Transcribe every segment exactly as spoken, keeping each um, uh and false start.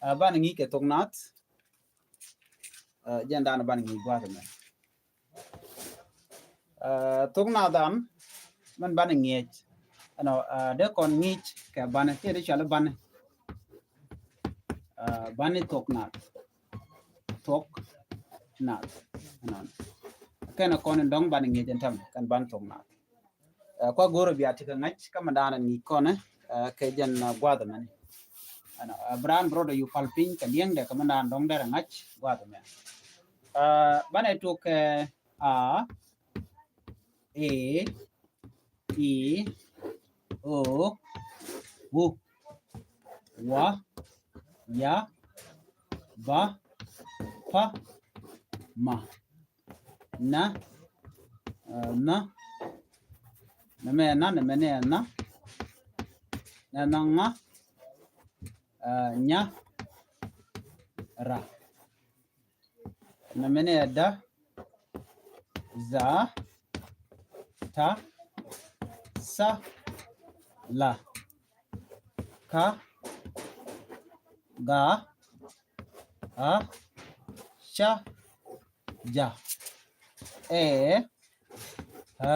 Ɛ, banɛ ŋi̱i̱c kɛ thok naath. Ɛ, jɛn danɔ banɛ ŋi̱i̱c gua̱a̱th ɛmɛ. Ɛ, thok naath dan mɛn banɛ ŋi̱i̱c. Ɛnɔ, ɛ, dee kɔn ŋi̱i̱c kɛ banɛ, kiɛ dee cɔal i̱ banɛ. Ɛ, banɛ thok naath. Thok naath. Ɛnɔ. Kɛnɛ kɔn in dɔ̱ŋ banɛ ŋi̱i̱c ɛn tɛm kɛn banɛ thok naath. Ɛ, kua go̱o̱rä bia ti kɛ ŋa̱c kä mɛ daanɛ ni kɔnɛ, ɛ, kɛ jɛn, ɛ, gua̱a̱th mɛni. Ɛnɔ, ɛ, bi raan bi rɔɔdɛ yu pal piny kɛ liɛŋdɛ kɛ mɛ daanɛ dɔ̱ŋ derɛ ŋa̱c gua̱a̱th mɛ. Ɛ, banɛ tok kɛ a, e, i, o, u, wa, ya, ba, pa, ma. Na, ɛ, na. Nɛmɛ na, nɛmɛ ni ɛ na. Nɛ na ŋa, ɛ, nya, ra. Nɛmɛ ni ɛ da, za, ta, sa, la, ka, ga, a, ca, ja, ɛ, ɛ,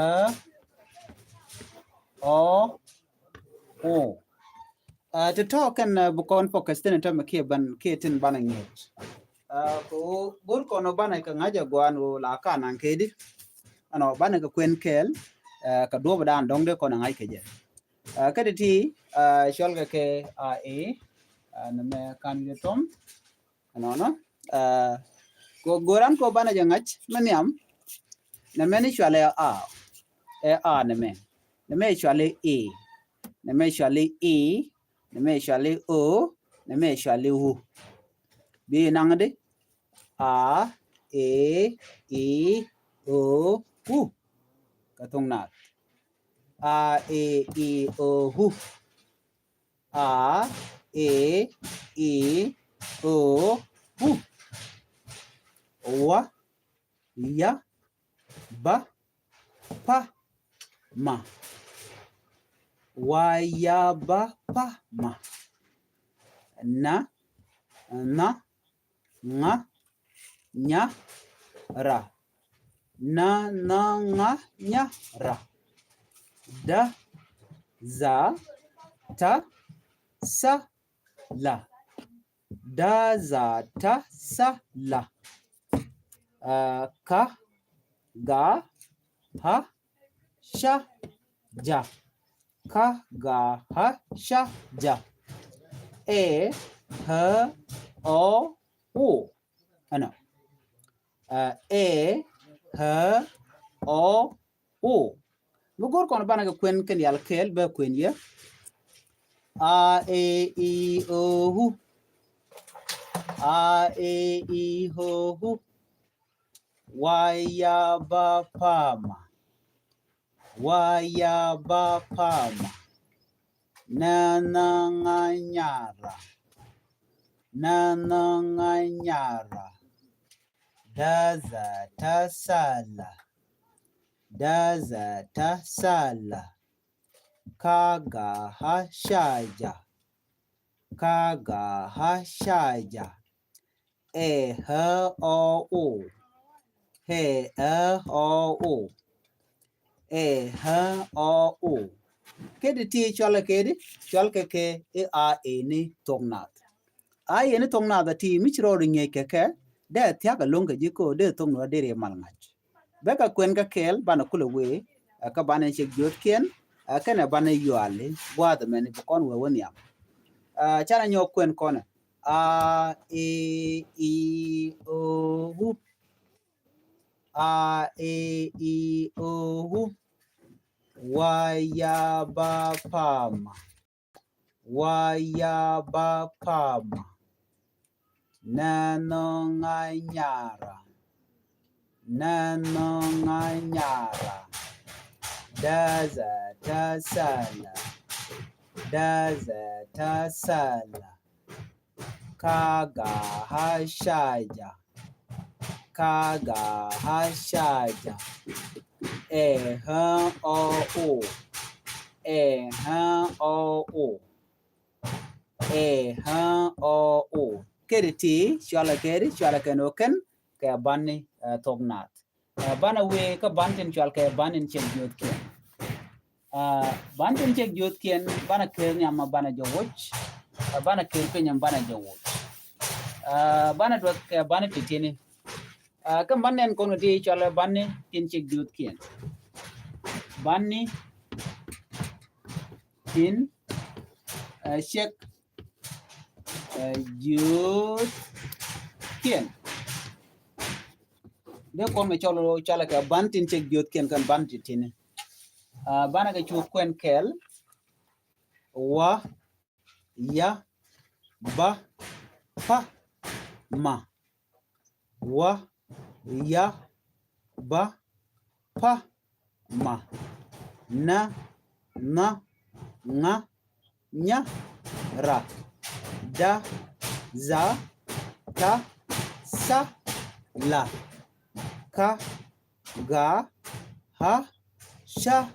ɔ, o. Ɛ, ti tɔ̱ kɛn, ɛ, bi kɔn focus tin tɔ̱ mɛ kiɛ ban kiɛ tin banɛ ŋi̱i̱c. Ɛ, kɛ ɣöö go̱r kɔn ɣöö banɛ kɛ ŋa̱c ɛ gua̱a̱n ɣöö la ka naŋ kɛ di. Ɛnɔ banɛ kɛ kuɛn kɛɛl, ɛ, kɛ duɔ̱ɔ̱p dan dɔ̱ŋ dee kɔn ɛ ŋa̱c kɛ jɛ. Ɛ, kä ti ti, ɛ, cɔl kɛ kɛ a, e, ɛ, nɛmɛ kan kɛ tɔm. Ɛnɔnɔ, ɛ, kɛ go̱ran kɛ banɛ jɛ ŋa̱c mɛ nhiam. Nɛmɛ ni cualɛ a, ɛ a nɛmɛ. Nɛmɛ cualɛ e. Nɛmɛ cualɛ i. Nɛmɛ cualɛ o. Nɛmɛ cualɛ u. Bi naŋ di a, e, i, o, u. Kɛ thok naath. A, e, i, o, u. A, e, i, o, u. Wa, ya, ba, pa, ma. Wa, ya, ba, pa, ma. Na, na, ŋa, nya, ra. Na, na, ŋa, nya, ra. Da, za, ta, sa, la. Da, za, ta, sa, la. Ɛ, ka, ga, ha, ca, ja. Ka, ga, ha, ca, ja. Ɛ, hɛ, ɔ, o. Ɛnɔ. Ɛ, ɛ, hɛ, ɔ, o. Mi go̱r kɔn banɛ kɛ kuɛn kɛn yal kɛɛl bɛ kuɛn yɛ. A, e, i, o, u. A, e, i, o, u. Wa, ya, ba, pa, ma. Wa, ya, ba, pa, ma. Na, na, ŋa, nya, ra. Na, na, ŋa, nya, ra. Da, za, ta, sa, la. Da, za, ta, sa, la. Ka, ga, ha, ca, ja. Ka, ga, ha, ca, ja. Ɛ, hɛ, ɔ, o. Ɛ, ɛ, ɔ, o. Ɛ, hɛ, ɔ, o. Kɛ di ti cɔl kɛ di, cɔl kɛ kɛ i̱ a, e ni thok naath. A, e ni thok naath a ti mi ci rɔɔd ŋi̱eec kɛ kɛ, dee thiak a lo̱ŋ kɛ ji̱ ko, dee thok naath dee ri mal ŋa̱c. Bɛ kɛ kuɛn kɛ kɛɛl banɛ kulɛ wee, ɛ, kä banɛ cɛ jiötkiɛn, ɛ, kɛnɛ banɛ yuali gua̱a̱th ɛmɛni bi kɔn wee wä nhiam. Ɛ, canɛ nyɔk kuɛn kɔnɛ. A, e, i, o, u. A, e, i, o, u. Wa, ya, ba, pa, ma. Wa, ya, ba, pa, ma. Na, na, ŋa, nya, ra. Na, na, ŋa, nya, ra. Da, za, ta, sa, la. Da, za, ta, sa, la. Ka, ga, ha, ca, ja. Ka, ga, ha, ca, ja. Ɛ, hɛ, ɔ, o. Ɛ, hɛ, ɔ, o. ɛ, ɛ, ɔ, o. Kɛn ti cɔalɛ kɛn, cɔalɛ kɛn ɔ kɛn kɛ bani, ɛ, thok naath. Ɛ, banɛ wee kä bani tin cɔal kɛ bani in cɛk jiöthkiɛn. Ɛ, bani tin cɛk jiöthkiɛn, banɛ ker nhiam ma banɛ jɛ woc. Ɛ, banɛ ker piny ma banɛ jɛ woc. Ɛ, banɛ duɔth kɛ bani titini. Ɛ, kä bani ɛn kɔn kɛ ti cɔalɛ bani tin cɛk jiöthkiɛn. Bani tin, ɛ, cɛk, ɛ, jiöthkiɛn. Dee kɔn kɛ cɔl, cɔalɛ kɛ bani tin cɛk jiöthkiɛn kɛn bani titini. Ɛ, banɛ kɛ cu kuɛn kɛl. Wa, ya, ba, pa, ma. Wa, ya, ba, pa, ma. Na, nha, ŋa, nya, ra. Da, dha, ta, tha, la. Ka, ga, ha, ca,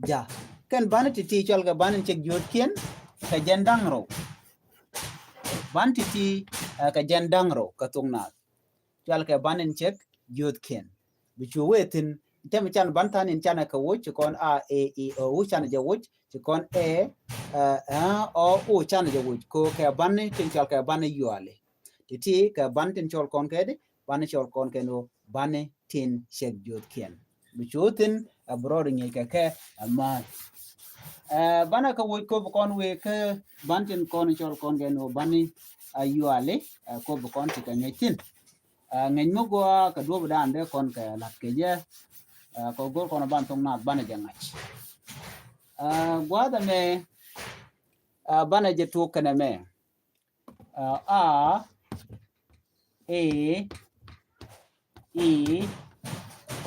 ja. Kɛn bani titi cɔal kɛ bani cɛk jiöthkiɛn kɛ jɛn da̱ŋ rɛw. Bani titi, ɛ, kɛ jɛn da̱ŋ rɛw kɛ thok naath. Cɔal kɛ bani cɛk jiöthkiɛn. Bi cu wee thi̱n, tɛm can bani tha̱a̱n in canɛ kɛ woc, ci kɔn a, e, i, o, u canɛ jɛ woc, ci kɔn ɛ, ɛ, ɛ, ɔ, o canɛ jɛ woc. Ko kɛ bani tin cɔal kɛ bani yuali. Titi kɛ bani tin cɔl kɔn kɛ di, bani cɔl kɔn kɛ ni wä bani tin cɛk jiöthkiɛn. Bi cu thi̱n, ɛ, bi rɔɔd ŋi̱i̱c kɛ kɛ, ɛ, määth. Ɛ, banɛ kɛ woc kop kɔn wee kä bani tin kɔn cɔl kɔn kɛ ni wä bani, ɛ, yuali, ɛ, kop kɔn ti kɛ ŋi̱i̱c thi̱n. Ɛ, ŋi̱i̱c mi gɔaa kɛ duɔ̱ɔ̱p dan dee kɔn kɛ la̱t kɛ jɛ, ɛ, kɛ go̱r kɔn ban thok naath banɛ jɛ ŋa̱c. Ɛ, gua̱a̱th ɛmɛ, ɛ, banɛ jɛ tuɔk kɛnɛ mɛ. Ɛ, a, e, i,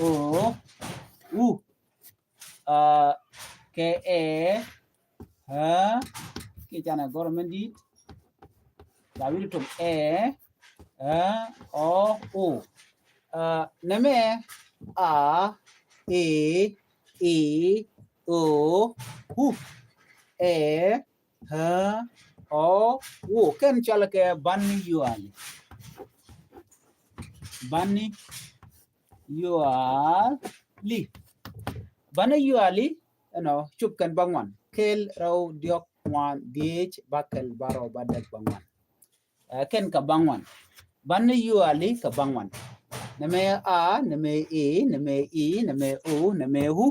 o, u. Ɛ, kɛ ɛ, ɛ, kiɛ canɛ gɔr mɛn di̱i̱t. La wi̱i̱ tum ɛ, ɛ, ɔ, o. Ɛ, nɛmɛ a, e, i, o, u. Ɛ, ɛ, ɔ, u. Kɛn cɔal kɛ bani yuali. Bani yuali. Bani yuali, ɛnɔ, cup kɛn bäŋuan. Kɛl, rɛw, diɔk, ŋuan, dhiec, bäkɛl, bärɔw, bädäk, bäŋuan. Ɛ, kɛn kɛ bäŋuan. Bani yuali kɛ bäŋuan. Nɛmɛ a, nɛmɛ e, nɛmɛ i, nɛmɛ o, nɛmɛ u.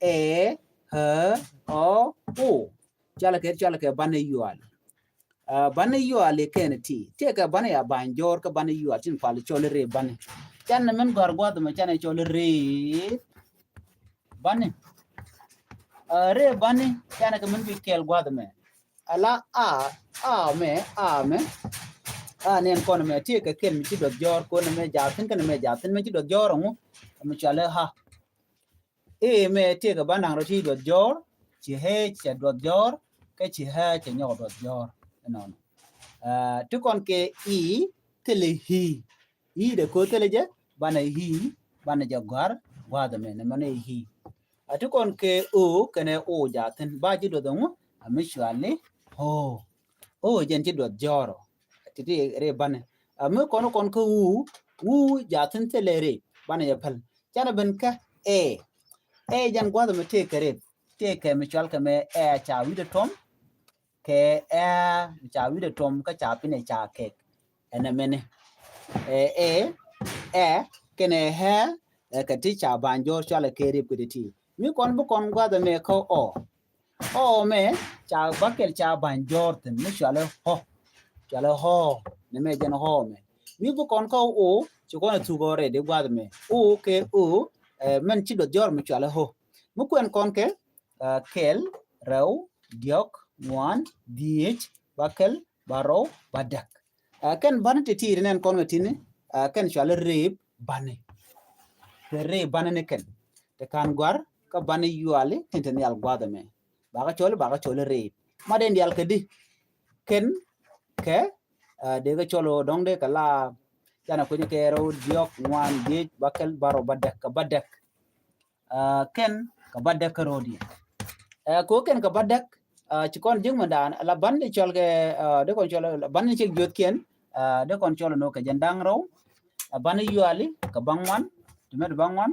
Ɛ, ɛ, ɔ, u. Cɔal kɛ, cɔal kɛ bani yuali. Ɛ, bani yuali kɛn ti. Tëëkɛ bani ya ba̱ny jɔr kä bani yuali tin pal cɔl rɛy bani. Canɛ min gɔ̱a̱r gua̱a̱th mɛ canɛ cɔl rɛy bani. Ɛ, rɛy bani canɛ kɛ min bi kɛl gua̱a̱th mɛ. Ala a, a mɛ, a mɛ. A nɛn kɔn mɛ tëëkɛ kɛn mi ci duɔth jɔr kɔn mɛ ja̱thin kɛn mɛ ja̱thin mɛ ci duɔth jɔr ŋu. Mɛ cɔal ha. E mɛ tëëkɛ bani da̱ŋ rɛw ti duɔth jɔr, ci hɛ cɛ duɔth jɔr, kä ci hɛ cɛ nyɔk duɔth jɔr. Ɛnɔnɔ. Ɛ, ti kɔn kɛ i, thilɛ hi. I dee ko̱ thilɛ jɛ, banɛ hi, banɛ jɛ gɔ̱a̱r gua̱a̱th mɛ, nɛmɛ ni hi. Ɛ, ti kɔn kɛ o, kɛnɛ o ja̱thin, ba ci duɔth ɛŋu, a mi cɔali o. O jɛn ci duɔth jɔr ɔ. Titi rɛy bani. Ɛ, mi kɔn kɔn kä u, u ja̱thin thilɛ rɛy, banɛ jɛ päl. Canɛ ben kä ɛ. Ɛ jɛn gua̱th mɛ tëëkɛ rɛp. Tëëkɛ mi cɔal kɛ mɛ ɛ ca wi̱dɛ tuɔm. Kɛ ɛ mi ca wi̱dɛ tuɔm kä ca pinɛ ca kɛk. Ɛnɛ mɛni. Ɛ, ɛ, ɛ, kɛnɛ ɛ, ɛ, kɛ ti ca ba̱ny jɔr cɔalɛ kɛ rɛp kɛ ti ti. Mi kɔn bi kɔn gua̱th mɛ kä ɔ. Ɔ mɛ ca bäkɛl ca ba̱ny jɔr thin mi cɔalɛ hɔ. Cɔalɛ hɔ. Nɛmɛ jɛn hɔ mɛ. Mi bi kɔn kä o, ci kɔn a thuk ɔ rɛy di gua̱th mɛ. O kɛ o, ɛ, mɛn ci duɔth jɔr mi cɔalɛ hɔ. Mi kuɛn kɔn kɛ, ɛ, kɛl, rɛw, diɔk, ŋuan, dhiec, bäkɛl, bärɔw, bädäk. Ɛ, kɛn bani ti ti̱i̱t nɛn kɔn kɛ tini, ɛ, kɛn cɔali rɛp bani. Kɛ rɛp bani ni kɛn. Ti ka̱n gɔ̱a̱r, kä bani yuali, tin te nhial gua̱a̱th ɛmɛ. Bakä cɔli, bakä cɔli rɛp. Ma dee nhial kɛ di. Kɛn, kɛ, ɛ, dee kɛ cɔl ɔ dɔ̱ŋ dee kɛ la, canɛ kui̱ny kɛ rɛw, diɔk, ŋuan, dhiec, bäkɛl, bärɔw, bädäk, kɛ bädäk. Ɛ, kɛn kɛ bädäk kä ro̱diɛn. Ɛ, ko kɛn kɛ bädäk, Ci kɔn ji̱k mɛ dan la ban di cɔl kɛ, di kɔn cɔl la ban di cik juɔth kiɛn. Di kɔn cɔl nɔ kɛ jɛn da̱ŋ rɛw. Ban yuali kɛ baŋ wan ti mɛ di baŋ wan.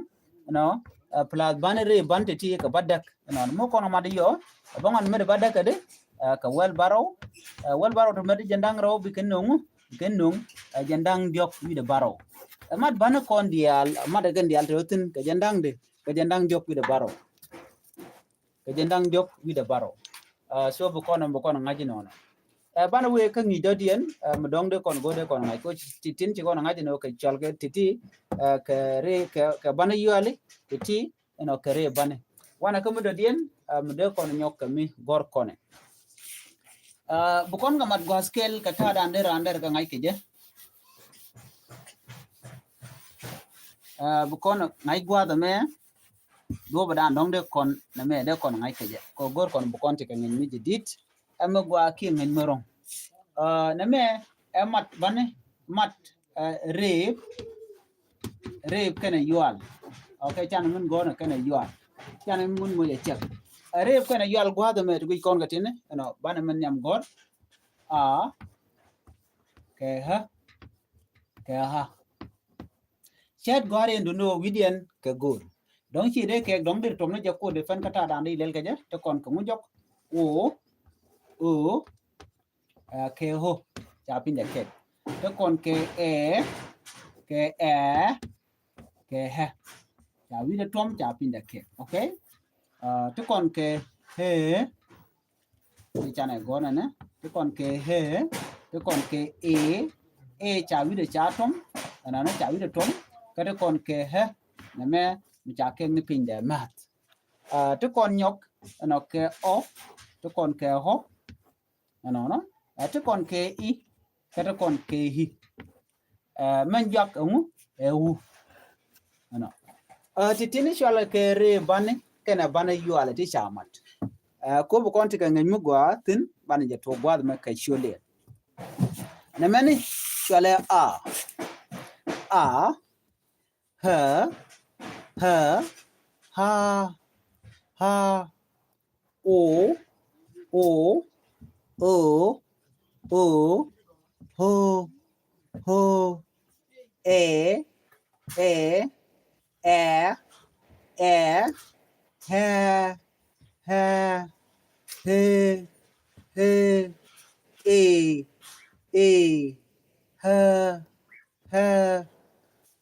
Nɔ plus ban ri ban ti ti kɛ ba däk. Nɔ mɔ kɔn mat yɔ baŋ wan mɛ di ba däk kɛ di kɛ wɛl barɔw. Wɛl barɔw ti mɛ di jɛn da̱ŋ rɛw bi kɛ noŋ bi kɛ noŋ jɛn da̱ŋ diɔk wi̱dɛ barɔw. Mat ban kɔn diaal mat kɛn diaal ti thin kɛ jɛn da̱ŋ di kɛ jɛn da̱ŋ diɔk wi̱dɛ barɔw. Kɛ jɛn da̱ŋ diɔk wi̱dɛ barɔw. So bi kɔn bi kɔn ŋa̱c inɔnɔ. Banɛ wee kä ŋi̱i̱c dɔ̱diɛn mi dɔ̱ŋ dee kɔn go̱o̱r dee kɔn ŋa̱c ko ti tin ci kɔn ŋa̱c inɔ kɛ cɔl kɛ ti ti kɛ ri kɛ banɛ yuali ti ti inɔ kɛ ri banɛ. Wanɛ kä mi dɔ̱diɛn mi dee kɔn nyɔk kɛ mi gɔr kɔnɛ. Bi kɔn kɛ mat gua̱a̱th kɛl kɛ ta̱a̱ da̱a̱n dee raan dee rɛ kɛ ŋa̱c kɛ jɛ. Bi kɔn ŋa̱c gua̱a̱th ɛmɛ. Duɔ̱ɔ̱p dan dɔ̱ŋ dee kɔn nɛmɛ dee kɔn ŋa̱c kɛ jɛ kɛ go̱r kɔn bi kɔn ti kɛ ŋäc mi jɛ dit. Ɛmɛ gua̱a̱ kiɛ ŋäc mi ro̱ŋ. Nɛmɛ ɛ mat bani mat rep rep kɛnɛ yual. Ok, can min gɔ̱r nɛ kɛnɛ yual. Can min moc ɛ cɛk. Rep kɛnɛ yual gua̱a̱th ɛmɛ ti guic kɔn kɛ tini ɛnɔ banɛ min nhiam gɔ̱r. A kɛ ha kɛ ha. Cɛt gɔ̱a̱r in dundo wi̱diɛn kɛ go̱o̱r. Dɔ̱ŋ ci dee kɛɛk dɔ̱ŋ dir tuɔm ni jɛ kuɔt di fɛn kä ta̱a̱ da̱a̱n di lɛl kɛ jɛ ti kɔn kɛ ŋu jɔk. O o kɛ ho ca piny dɛ kɛɛk ti kɔn kɛ ɛ kɛ ɛ kɛ hɛ. Ca wi̱dɛ tuɔm ca piny dɛ kɛɛk. Ok. Ti kɔn kɛ hɛ. Ti canɛ gɔnɛ nɛ ti kɔn kɛ hɛ ti kɔn kɛ ɛ. Ɛ ca wi̱dɛ ca tuɔm ɛnɔnɔ ca wi̱dɛ tuɔm. Kä ti kɔn kɛ hɛ nɛmɛ mi ca kɛɛk ni piny dɛ math. Ti kɔn nyɔk ɛnɔ kɛ ɔ ti kɔn kɛ hɔ. Ɛnɔnɔ ti kɔn kɛ i kä ti kɔn kɛ hi. Mɛn juak ɛŋu ɛ wu. Ɛnɔ ti tini cualɛ kɛ ree bani kɛnɛ bani yualɛ ti ca mat. Kobi kɔn ti kɛ ŋäc mi gɔaa thin bani jɛ tuɔk guath mɛ kɛ ciöliɛ. Nɛmɛni cualɛ a a hɛ hɛ ha ha. O o o o ho ho. Ɛ ɛ ɛ ɛ hɛ hɛ he he e e hɛ hɛ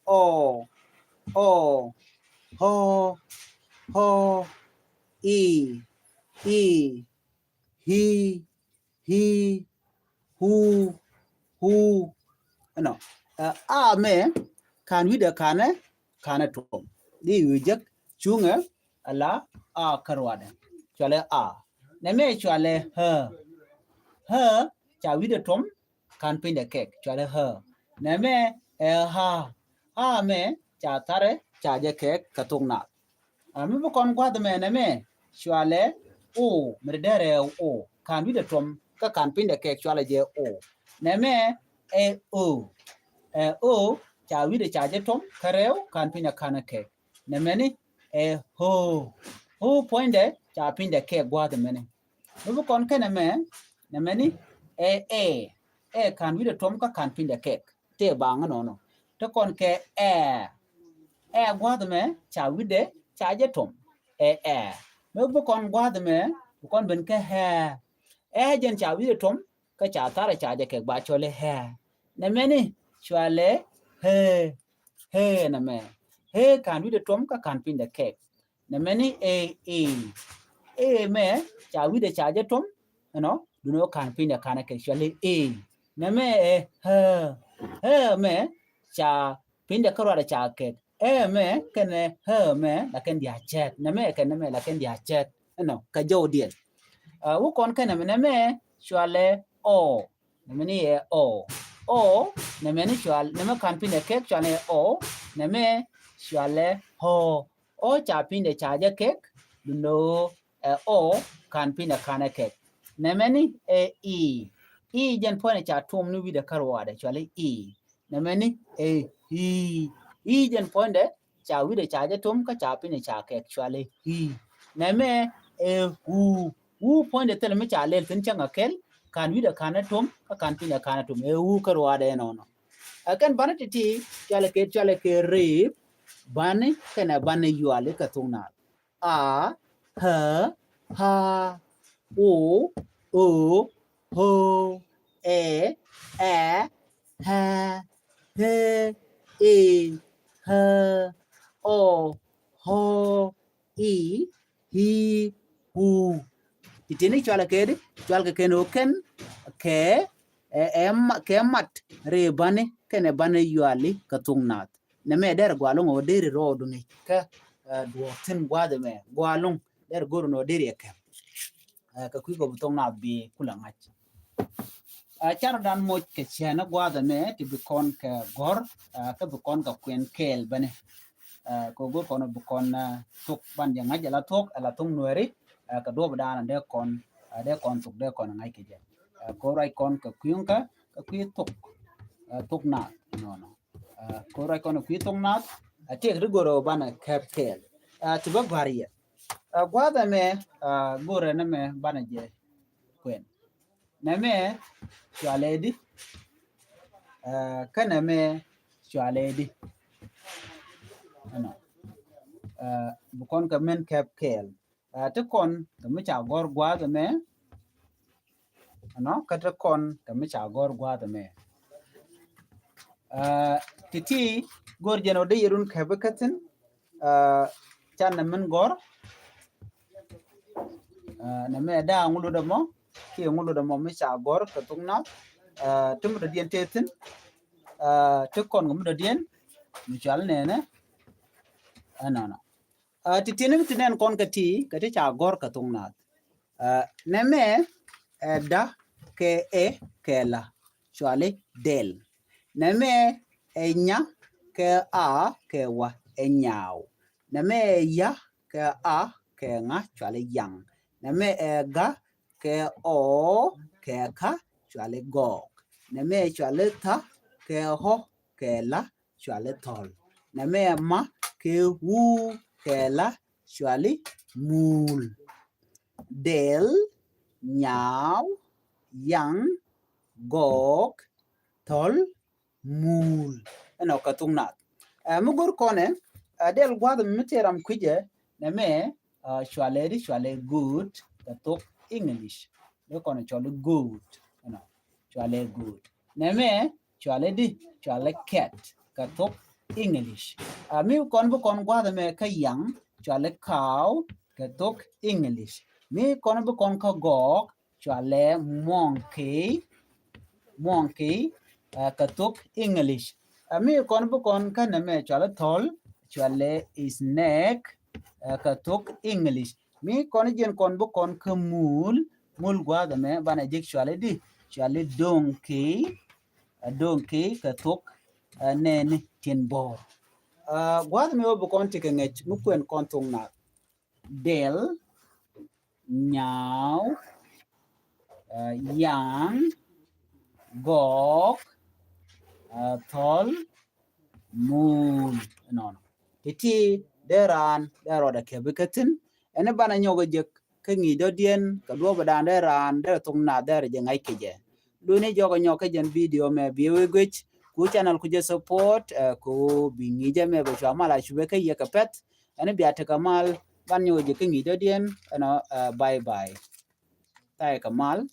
ɔ ɔ hɔ hɔ i i hi hi hu hu. Ɛnɔ a mɛ kan wi̱dɛ kanɛ kanɛ tuɔm di wi̱i̱ jek cuŋɛ. Ala a kärwadɛ cualɛ a nɛmɛ cualɛ hä hä ca wi̱dɛ tuɔm. Kan piny dɛ kɛk cualɛ hä. Nɛmɛ ɛ ha ha mɛ ca tharɛ ca jɛ kɛk kɛ thok nath. Mi bi kɔn gua̱th mɛ nɛmɛ cualɛ o mi ri dɛrɛ o kan wi̱dɛ tuɔm kä kan piny dɛ kɛk cualɛ jɛ o. Nɛmɛ ɛ o ɛ o ca wi̱dɛ ca jɛ tuɔm kä rɛw kan piny dɛ kanɛ kɛk. Nɛmɛni ɛ ho ho puɔ̱nydɛ ca piny dɛ kɛk gua̱th mɛni. Mi bi kɔn kɛnɛ mɛ nɛmɛni ɛ ɛ ɛ kan wi̱dɛ tuɔm kä kan piny dɛ kɛk. Tëë baŋ nɔnɔ ti kɔn kɛ ɛ ɛ gua̱th mɛ ca wi̱dɛ ca jɛ tuɔm. Ɛ ɛ mi bi kɔn gua̱th mɛ bi kɔn ben kɛ ɛ ɛ jɛn ca wi̱dɛ tuɔm. Kä ca tharɛ ca jɛ kɛk ba cɔl i̱ hɛ. Nɛmɛni cualɛ hee hee nɛmɛ. Hee kan wi̱dɛ tuɔm kä kan piny dɛ kɛk. Nɛmɛni ɛ ɛ ɛ mɛ ca wi̱dɛ ca jɛ tuɔm. Ɛnɔ dunɛ wä kan piny dɛ kanɛ kɛk cualɛ ɛ. Nɛmɛ ɛ hee hee mɛ ca piny dɛ kä ruadɛ ca kɛk. Ɛ mɛ kɛnɛ hee mɛ la kɛn dia cɛɛt. Nɛmɛ kɛn nɛmɛ la kɛn dia cɛɛt. Ɛnɔ kɛ jɔw diɛl. Wä kɔn kɛnɛ mɛ nɛmɛ cualɛ ɔ. Nɛmɛ ni ɛ ɔ ɔ. Nɛmɛ ni cual nɛmɛ kan piny dɛ kɛk cualɛ ɔ. Nɛmɛ cualɛ hɔ. Ɔ ca piny dɛ ca jɛ kɛk. Dundo ɛ ɔ kan piny dɛ kanɛ kɛk. Nɛmɛ ni ɛ i i jɛn puɔnɛ ca tum ni wi̱dɛ kä ruadɛ cualɛ i. Nɛmɛ ni ɛ i i jɛn puɔnɛ ca wi̱dɛ ca jɛ tum kä ca piny ca kɛk cualɛ i. Nɛmɛ ɛ hu Wu puɔ̱nydɛ thilɛ mi ca lɛl thi̱n cäŋ a kɛl, ka̱n wi̱cdɛ ka̱n a tom, kä ka̱n pinyɛ ka̱n a tom. Ɛ wu kä ruaadɛ ɛnɔnɔ. Ɛ kɛn bani ti̱ti̱, cɔalɛ kɛ, cɔalɛ kɛ rip, bani, kɛnɛ bani yuali kɛ thok naath. A, ä, ä, o, ö, ö, ɛ, ɛ, ɛ, ɛ, ɛ, ɛ, ɔ, ɔ, i, i, u. Ti̱ti̱ni cɔalɛ kɛ di, cɔalɛ kɛ kɛn ɔ kɛn, kɛ, ɛ, ɛ, ma-, kɛ mat ri bani, kɛnɛ bani yuali kɛ thok naath. Nɛmɛ dɛr gualuŋ ɔ deri rɔɔdu ni kä, ɛ, duɔ̱ɔ̱k thi̱n gua̱a̱th ɛmɛ gualuŋ dɛr go̱r nɔ deri ɛ kɛm. Ɛ, kɛ kui̱ kɔ bi thok naath bi kulɛ ŋa̱c. Ɛ, carɔ dan moc kɛ cɛn gua̱a̱th ɛmɛ ti bi kɔn kɛ gɔ̱r, ɛ, kä bi kɔn kɛ kuɛn kɛɛl bäni. Ɛ, kɛ go̱r kɔn bi kɔn, ɛ, thok ban jɛ ŋa̱c ala thok, ala thok nuɛri, ɛ, kɛ duɔ̱ɔ̱p dan dee kɔn, ɛ, dee kɔn thok dee kɔn ŋa̱c kɛ jɛ. Ɛ, kɛ ruac kɔn kɛ kui̱ kä, kɛ kui̱ thok, ɛ, thok naath, nɔnɔ. Ɛ, kɛ ruac kɔn kɛ kui̱ thok naath, ɛ, tëëk ri go̱r ɔ banɛ kɛp kɛɛl. Ɛ, ti bä gua̱r yɛ. Ɛ, gua̱a̱th ɛmɛ, ɛ, go̱rɛ nɛmɛ banɛ jɛ kuɛn. Nɛmɛ cɔalɛ di. Ɛ, kä nɛmɛ cɔalɛ di. Ɛnɔ. Ɛ, bi kɔn kɛ mɛn kɛp kɛɛl. Ɛ, ti kɔn kɛ mi ca gɔ̱r gua̱a̱th ɛmɛ. Ɛnɔ, kä ti kɔn kɛ mi ca gɔ̱r gua̱a̱th ɛmɛ. Ɛ, ti̱ti̱ go̱r jɛn ɔ dee yɛ run kɛp kä thi̱n, ɛ, can nɛ min gɔ̱r. Ɛ, nɛmɛ da̱a̱ ŋuludɛ mɔ, kiɛ ŋuludɛ mɔ mi ca gɔ̱r kɛ thok naath. Ɛ, ti mi dɔ̱diɛn tëë thi̱n. Ɛ, ti kɔn kɛ mi dɔ̱diɛn, mi cɔal nɛnɛ. Ɛnɔnɔ. Ɛ, ti̱ti̱ni mi ti nɛn kɔn kɛ ti, kɛ ti ca gɔ̱r kɛ thok naath. Ɛ, nɛmɛ ɛ da kɛ ɛ kɛ la, cɔali dɛl. Nɛmɛ ɛ nya kɛ a kɛ wa, ɛ nyaw. Nɛmɛ ɛ ya kɛ a kɛ ŋa, cɔali yaŋ. Nɛmɛ ɛ ga kɛ ɔ kɛ ka, cɔali gɔɔk. Nɛmɛ cɔali tha kɛ ɔ kɛ la, cɔali thɔl. Nɛmɛ ma kɛ wu kɛ la, cɔali muul. Dɛl, nyaw, yaŋ, gɔɔk, thɔl, muul. Ɛnɔ kɛ thok naath. Ɛ, mi go̱r kɔnɛ, ɛ, dɛl gua̱a̱th mi tëë ram kui̱cɛ, nɛmɛ, ɛ, cɔalɛ di, cɔalɛ go̱o̱t kɛ thok English. Dee kɔnɛ cɔalɛ go̱o̱t. Ɛnɔ, cɔalɛ go̱o̱t. Nɛmɛ cɔalɛ di, cɔalɛ cat kɛ thok English. Ɛ, mi kɔn bi kɔn gua̱a̱th ɛmɛ kä yaŋ, cɔalɛ cow kɛ thok English. Mi kɔn bi kɔn kä gɔɔk, cɔalɛ monkey, monkey, ɛ, kɛ thok English. Ɛ, mi kɔn bi kɔn kä nɛmɛ cɔalɛ thɔl, cɔalɛ snake, ɛ, kɛ thok English. Mi kɔn jiɛn kɔn bi kɔn kä muul, muul gua̱a̱th ɛmɛ banɛ jek cɔalɛ di, cɔalɛ donkey, ɛ, donkey kɛ thok, ɛ, nɛɛni tin bo̱o̱r. Ɛ, gua̱a̱th ɛmɛ wä bi kɔn ti kɛ ŋäc mi kuɛn kɔn thok naath. Dɛl, nyaw, ɛ, yaŋ, gɔɔk, ɛ, thɔl, muul. Ɛnɔnɔ. Ti̱ti̱ dee raan dee rɔɔdɛ kɛpi kä thi̱n. Ɛn banɛ nyɔk ɛ jek kä ŋi̱i̱c dɔ̱diɛn kɛ duɔ̱ɔ̱p ɛ daan dee raan dee rɛ thok naath dee rɛ jɛ ŋa̱c kɛ jɛ. Duni jɔk ɛ nyɔk kä jɛn video mɛ bi wee guic ku channel ku jɛ support, ɛ, ku bi ŋi̱i̱c jɛ mɛ bɛ cua mal a cupɛ kä yɛ kɛ pɛth. Ɛn bia tekɛ mal ban nyɔk ɛ jek kä ŋi̱i̱c dɔ̱diɛn. Ɛnɔ, ɛ, bye bye. Tha̱a̱ kɛ mal.